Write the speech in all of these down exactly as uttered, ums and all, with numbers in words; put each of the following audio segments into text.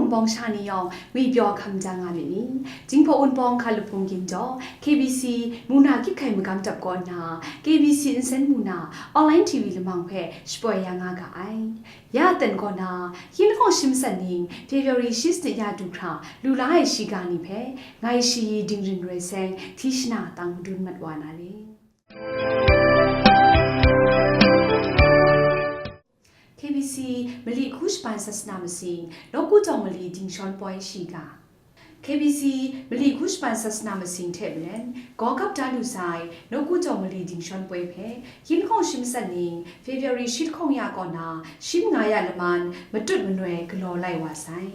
Bawng sha ni yawng ngwi pyaw hkam ja nga myit ni? Jinghpaw Wunpawng hka lup hpung ginjaw, K B C mungna kyit hkai magam dap kaw nna, K B C nsen mungna, online T V lamang hpe shapoi ya nga ga ai. Ya aten kaw na, yin hkawng shi matsat ning, February shi sanit ya du hkra, lu la ai shiga ni hpe, ngai Shayi Dingrin Roi Seng, hti shana tang madun mat wa na le. K B C Mali Hku Shaban Sasana Masing, Nawku Jawng Mali Dingshawn Poi Shiga. K B C Mali Hku Shaban Sasana Masing hte maren, gawgap da lu sai, Nawku Jawng Mali Dingshawn Poi hpe, yin hkawng shi matsat ning, February shi hkawng ya kaw na, shi manga ya laman, matut manoi galaw lai wa sai.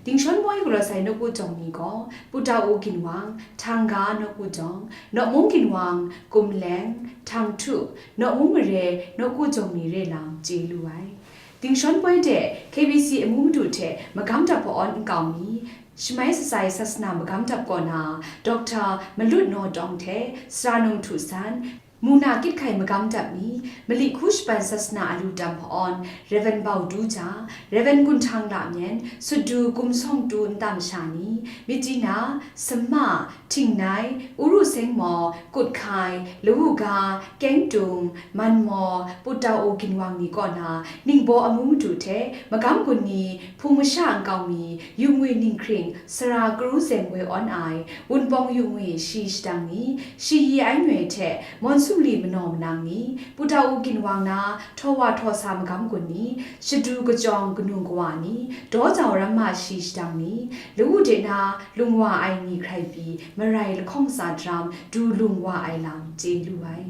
Dingshawn Poi galaw sai Nawku Jawng ni gaw, Putau Ginwang, Htangga Nawku Jawng, Nawmung Ginwang, Kumleng, Htangtu, Nawmung Mare, Nawku Jawng ni re lam chye lu ai. Dingshawn Poi de K B C amu madu hte magam dap hpa-awn nkau mi, Shamai Satsai Sasana magam dap kaw na, Doctor Malut Naw Tawng hte Sara Nung Htu San, mungna kyit hkai magam dap mi, Mali Hku Shaban Sasana a lu tam hpa-awn, Rev. Bau Du Ja, Rev. Gun Htang La Myen, Sutdu Kum Sawng Tu nta masha ni, Myitkyina, Sama, Htingnai, Uru Sengmaw, Kutkhai, Lawuga, Kengtung, Manmaw, Putau Ginwang ni kaw na, ningbaw amu madu hte, magam gun ni, hpung masha nkau mi, yu ngwi ninghkring, sara karu zeng woi awn ai, Wunpawng yu ngwi shi shadang ni, shi yi ai nyoi hte, Mawnsumli manaw manang ni, Putau Ginwang na, htaw wa htaw sa magam gun ni, shadu kajawng kanu kawa ni, daw jau ramma shi shadang ni, lawu de na, lung wa ai ni hkrai pyi, marai lahkawng tsa daram, du lung wa ai lam chye lu ai.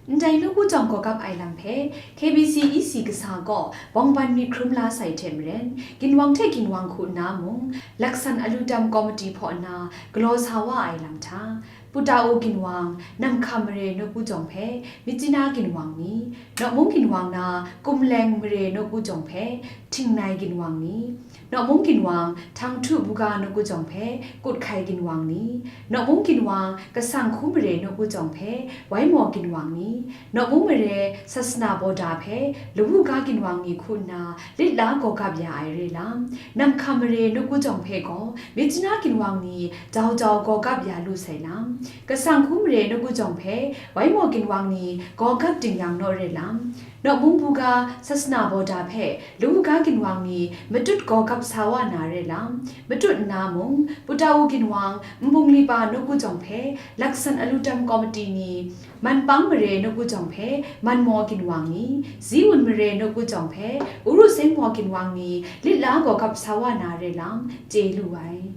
Ndai Nawku Jawng gawgap ai lam hpe, K B C E C kasa kaw bawng ban myit hkrum la sai hte maren, ginwang hte ginwang hku nna mung, laksan a lu tam kawmati hpaw nna galaw sa wa ai lam hta, Putau Ginwang, Namhkam Mare Nawku Jawng hpe, Myitkyina Ginwang ni, Nawmung Ginwang na, Kumleng Mare Nawku Jawng hpe, Htingnai Ginwang ni, Nawmung Ginwang, Htangtu Buga Nawku Jawng hpe, Kutkhai Ginwang ni, Nawmung Ginwang, Kasang Hku Mare Nawku Jawng hpe, Waimaw Ginwang ni, Nawmung Mare, Sasana Bawda hpe, Lawuga Ginwang ni hku nna, lit la gawgap ya ai re lam, Namhkam Mare Nawku Jawng hpe gaw, Myitkyina Ginwang ni, jau jau gawgap ya lu sai lam, Kasang Hku Mare Nawku Jawng hpe, Waimaw Ginwang ni, gawgap ding yang naw re lam, Nawmung Buga, Sasana Bawda hpe, Lawuga Ginwang ni, matut gawgap sa wa na re lam, matut nna mung, Putau Ginwang, Nbungli Pa Nawku Jawng hpe, laksan a lu tam kawmati ni, Manpang Mare Nawku Jawng hpe, Manmaw Ginwang ni, Ziwun Mare Nawku Jawng hpe, Uru Sengmaw Ginwang ni, lit la gawgap sa wa na re lam, chye lu ai.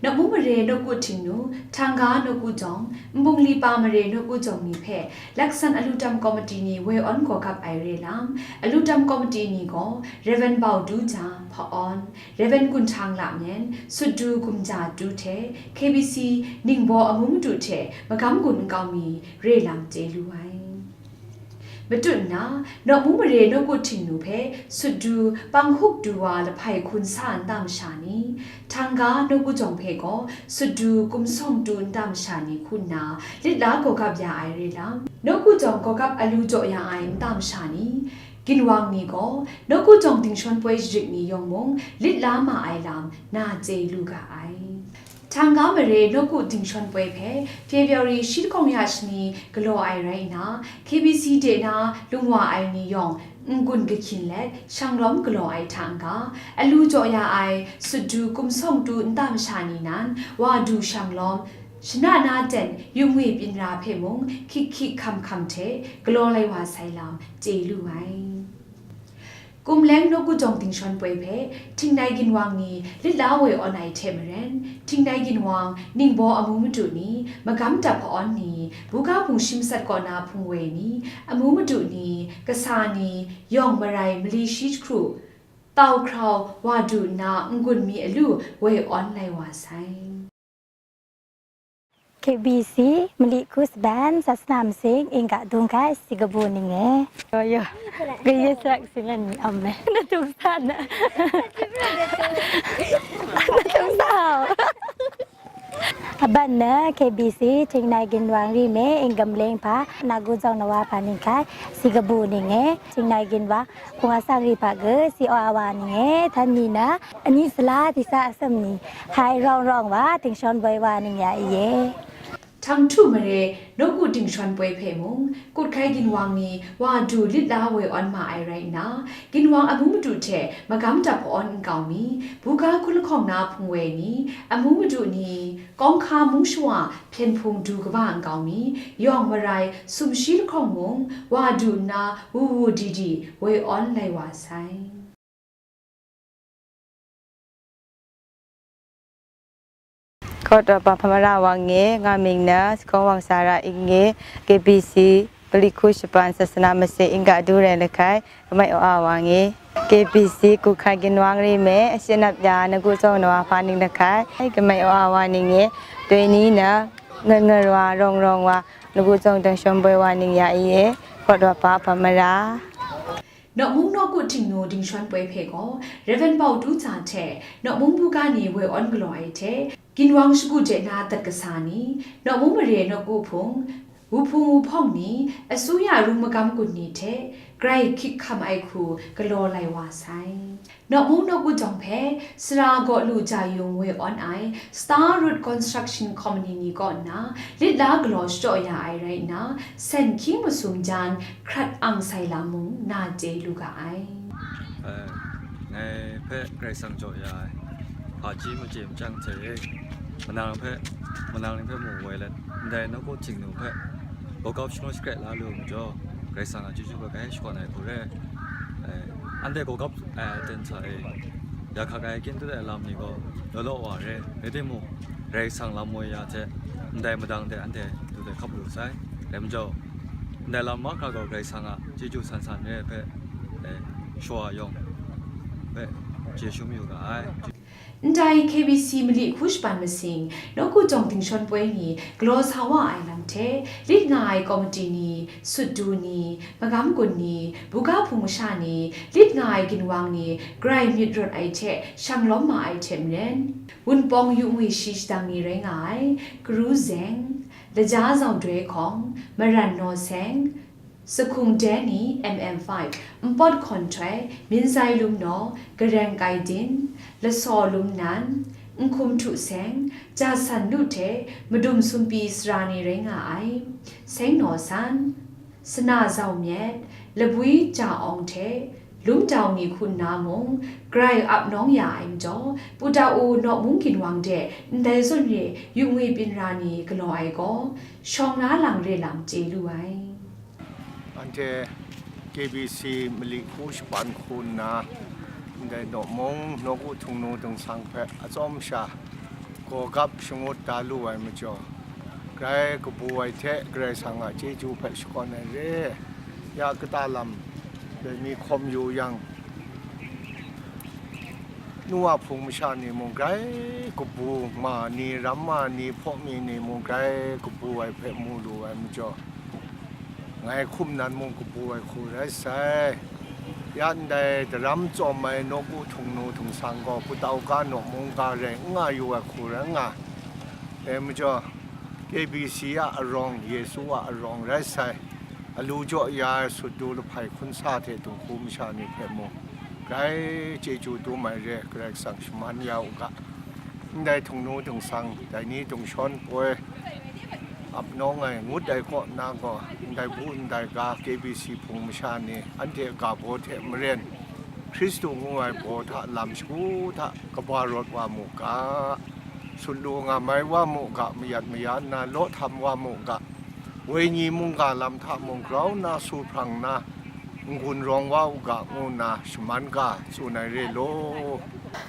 Nawmung Mare Nawku Htingnu, Htangga Nawku Jawng, Nbungli Pa Mare Nawku Jawng ni hpe, laksan a lu tam kawmati ni woi awn gawgap ai re lam, a lu tam kawmati ni gaw, Rev. Bau Du Ja, hpa-awn, Rev. Gun Htang La Myen, Sutdu Gumja Tu hte, K B C ningbaw amu madu hte magam gun nkau mi, re lam chye lu ai. Matut nna, Nawmung Mare Nawku Htingnu hpe, Sutdu Panghkuk Du Wa Lahpai Hkun Sa nta masha ni, Htangga Nawku Jawng hpe gaw, Sutdu Kum Sawng Tu nta masha ni hku nna, lit la gawgap ya ai re lam, Nawku Jawng gawgap a lu jaw ya ai nta masha ni, ginwang ni gaw, Nawku Jawng Dingshawn Poi jarit ni yawng mung, lit la ma ai lam, na chye lu ga ai. Htangga Mare Nawku Dingshawn Poi hpe February shi lahkawng ya shani galaw ai rai nna, K B C de na lung wa ai ni yawng n-gun kahkyin let shanglawm galaw ai hta n-ga, a lu jaw ya ai Sutdu Kum Sawng Tu nta masha ni nan wa du shanglawm, shana na ten yu ngwi byin ra hpe mung hkyik hkyik hkam hkam hte galaw lai wa sai lam chye lu ai. Kumleng Nawku Jawng Dingshawn Poi hpe Htingnai Ginwang ni lit la woi awn ai hte maren, Htingnai Ginwang ningbaw amu madu ni magam dap hpa-awn ni, buga hpung shi matsat kaw na hpung woi ni, amu madu ni, kasa ni, yawng marai mali shi jahkru, tau hkrau wa du nna n-gun mi alu woi awn lai wa sai. K B C, Mali Hku Shaban, Sasana Masing, Ingga Dung Hkai, Sikabu Ning e. Yo, yo. Kaya sak simen ni am e. Natung sa na. Natung sa. Aban na K B C, Chingnai Ginwang ri me, Ingam Leng hpa, Nagu Jawng Nawa hpa ning hkai, si kabu ning e, Chingnai Ginwang, Hpung Asang ri hpa ge, si awa wa ning e, htan ni na, ani sala, disa asam ni, hai rawng rawng wa, Tingshawn Boi wa ning ya i e. Htang htu mare, nawku Tingshawn Boi hpe mung, kut hkai ginwang ni, wa du lit la woi awn ma ai rai nna, ginwang amu madu hte magam dap awn nkau mi, buga hkun lahkawng na hpung woi ni, amu madu ni, kawng hka mung shawa hpyen hpung du kaba nkau mi, yawng marai sumshi lahkawng mung, wa du nna wu wu di di woi awn lai wa sai. Kawt wa pa hpa mara wa nge, nga mying na, Sakawng Wang Sara Ing nge, K B C, Pali Hku Shapan Sasana Masing Ingga Du Rai Lahkai, Kamai Aw A Wa nge, K B C, Kut Hkai Ginwang ri me, Ashi Anap Ya, Nagu Jawng Nawa hpa ning lahkai, Kamai Aw A Wa ning nge, doi ni na, ngan ngan wa, rawng rawng wa, Nagu Jawng Tingshawn Boi wa ning ya i e, kawt wa pa hpa mara. Nawk mung nawku Tingnu Tingshawn Boi hpe gaw, Rev. Bau Tu Tsa hte, nawk mung buga ni woi awn galaw ai hte, ginwang shagu de na dat kasa ni, nawk mung mare nawku hpung, wuhpung wuhpawng ni, asuya rung magam gun ni hte, grai hkyik hkam ai hku galaw lai wa sai. Nawk mung nawku jawng hpe, Sara Gaw Lu Ja Yung woi awn ai, Star Root Construction Company ni kaw nna, lit la galaw shachyaw ya ai rai nna, sen hkying masum jan hkrat ang sai lam mung na chye lu ga ai. Eh, ngai hpe Karai Kasang jaw ya ai, hpaji machye machyang hte e, manang hpe, manang ni hpe mu woi let, ndai nawku Tingnu hpe, gawgap shangun shakrai la lu ai majaw, Karai Kasang a chyeju hpe grai shakawn ai hku re. Eh, anhte gawgap ai aten hta e, ya hkak ai kyin dut ai lam ni gaw, law law wa re, rai timung, Karai Kasang lam woi ya hte, ndai madang de anhte du de hkap lu sai. Dai majaw, ndai lam mahkra gaw Karai Kasang a chyeju san san re ai hpe, eh, shawa yawng hpe chye shum yu ga ai. Ndai K B C mali hku shapan masing, nawku jawng Tingshawn Boi ni galaw sa wa ai lam hte, lit nga ai komiti ni, sutdu ni, magam gun ni, buga hpung masha ni, lit nga ai ginwang ni, grai myit rawt ai hte shang lawm ma ai hte maren, Wunpawng yu ngwi shi shadang ni rai nga ai, Karu Zeng, Laja Zaudoi Hkawng, Maran Naw Seng, Sahkung Danny M M five, Npawt Hkawn Htoi, Minzai Lum Naw, Gareng Kai Din, Lasaw Lum Nan, Nhkum Htu Seng, Jasan Lu hte Madum Sumpi sara ni rai nga ai, Seng Naw San, Sana Zau Myet, Labwi Ja Awng hte Lum Dau ni hku nna mung, grai ap nawng ya ai majaw, Pu Dau U nawk mung ginwang de ndai zawn re yu ngwi byin ra ni galaw ai gaw, shawng la lang re lam chye lu ai. Anhte K B C mali hku shapan hku nna, ndai nawk mung nawku Tingnu Tingsang hpe atsawm sha, gawgap shangut da lu ai majaw, grai kabu ai hte Karai Kasang a chyeju hpe shakawn ai re. Ya kata lam, dai mi hkawm yu yang, nu a hpung masha ni mung grai kabu, ma ni, ramma ni, hpawmi ni mung grai kabu ai hpe mu lu ai majaw, ngai hkum nan mung kabu ai hku rai sai. Ya ndai daram tsawm ai nawku Tingnu Tingsang gaw Pu Tau Ka nawk mung ga rai n nga yu ai hku rai nga. Dai majaw, K B C a arawng, Yesu a arawng rai sai. Alu jaw ya ai sutdu lahpai hkun sa hte dinghku masha ni hpe mung, grai chyeju dum ai re, Karai Kasang shaman ya u ga. Ndai Tingnu Tingsang, dai ni Tingshawn Boi, ap nawng ai ngut ai kaw na gaw, ndai bu ndai ga K B C hpung masha ni anhte ga baw hte maren, Hkristu ngu ai baw hta lam shagu hta kaba rawt wa mu ga, sut lu nga mai wa mu ga, mayat maya nna law htam wa mu ga, wenyi mungga lam hta mung grau nna su hprang nna, n-gun rawng wa u ga, ngu nna shaman ga tsun ai re law.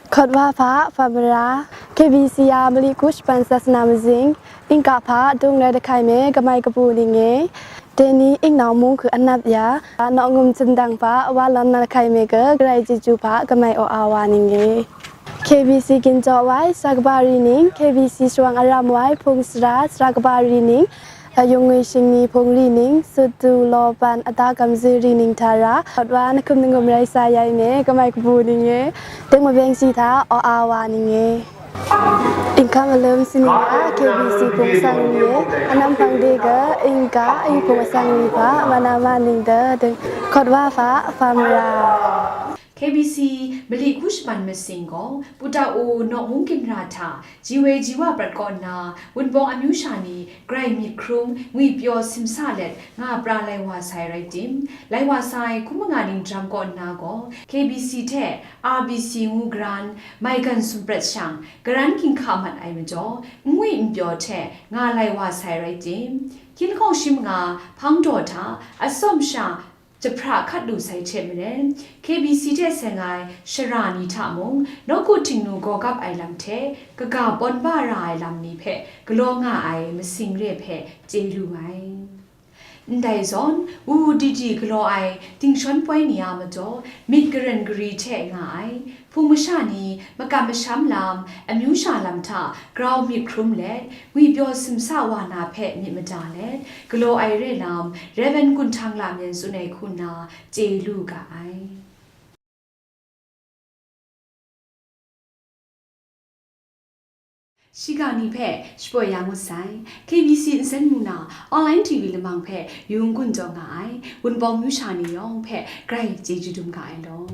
Hkawt wa hpa, hpa mara, K B C a mali hku shapan sasana mazing, Ingka hpa, Dung Rai Lahkai Me, Kamai Kabu Ning e, Deni Ingnau Mung Hku Anap Ya, Nawngum Chindang hpa, Wa Lawn Lahkai Me Ga, Karai Chyeju hpa, Kamai Aw A Wa Ning e. K B C Ginjaw Wai, Sara Kaba Ri Ning, K B C Shawang Aram Wai, Hpung Sara, Sara Kaba Ri Ning, Yung Ngwi Shingni Hpung Ri Ning, Sutdu Law Ban Ada Kamzi Ri Ning Tara, Hkawt Wa, Na Hkum Na Ngum Rai Sa Yai Me, Kamai Kabu Ning e, Deng Mabeng Shi Hta, Aw A Wa Ning e. Inka malum sini a K B C pung sang ni e, anam pang de ga inka yu pung sang ni pa, mana ma ning da ding, kot wa fa, fa mara. K B C mali hku shaman masing gaw, Puta U nawk mung ginra hta, ji woi ji wa prat kaw nna, Wunpawng amyu sha ni, grai myit hkrum, ngwi pyaw simsa let, nga pra lai wa sai rai tim, lai wa sai hkum manga ning jahkrum kaw nna gaw, K B C hte R B C ngu garan, maigan sum prat shang, garan ginhka mat ai majaw, n ngwi n pyaw hte nga lai wa sai rai tim, hkying hkawng shi manga hpang daw hta, atsawm sha jahpra hkat lu sai hte maren, K B C hte seng ai shara ni hta mung, nawku htingnu gaw gap ai lam hte, kaga pawn ba ra ai lam ni hpe galaw nga ai masing re hpe chye lu ai. Ndai zawn, wu di di galaw ai dingshawn poi ni a majaw, myit karen gari hte nga ai, hpung masha ni makam masham lam, amyu sha lam hta grau myit hkrum let, ngwi pyaw simsa wa na hpe myit mada let, galaw ai re lam, Rev. Gun Htang Lamyan tsun ai hku nna chye lu ga ai. Shiga ni hpe shapoi ya ngut sai. K B C nsen mu na online T V lamang hpe yung gun jaw nga ai, Wunpawng myu sha ni yawng hpe grai chyeju dum ga ai law.